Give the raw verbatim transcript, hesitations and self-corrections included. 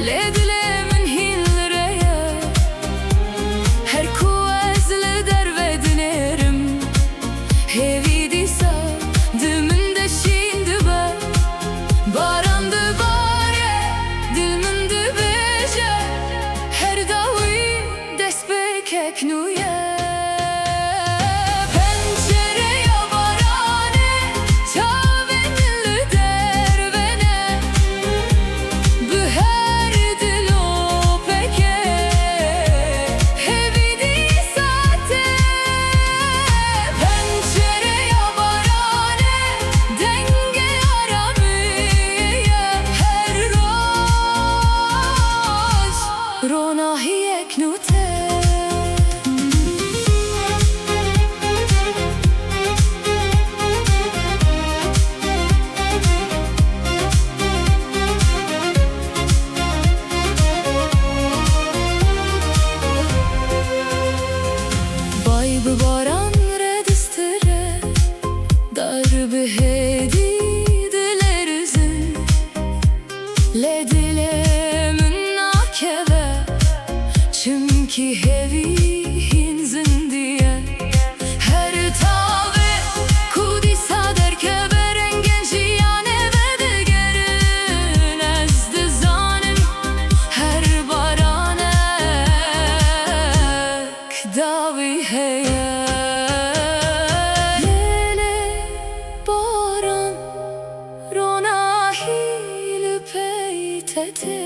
Lê dilê min hîn li rê ye. Her ku ez li derve dinêrim, hêvî dîsa di min de şîn dibe. Baran dibare, dil min dibêje, her dawî destpêkek nû ye. Pencereya baranê çavên min li derve ne. Bi her dil û pekê hêvî dîsa tê. Pencereya baranê dengê aramiyê ye. Her roj ronahiyek nû tê. Bay bi baran re distir e, dar bi hêdî dilerizin. Lê dilê min nakeve, çimkî hêvî hîn zindî ye. Her tavê ku dîsa derkeve, rengên jiyanê vedigerin. Ez dizanim her baranek dawî heye. Lê lê baran ronahî li pey te tê.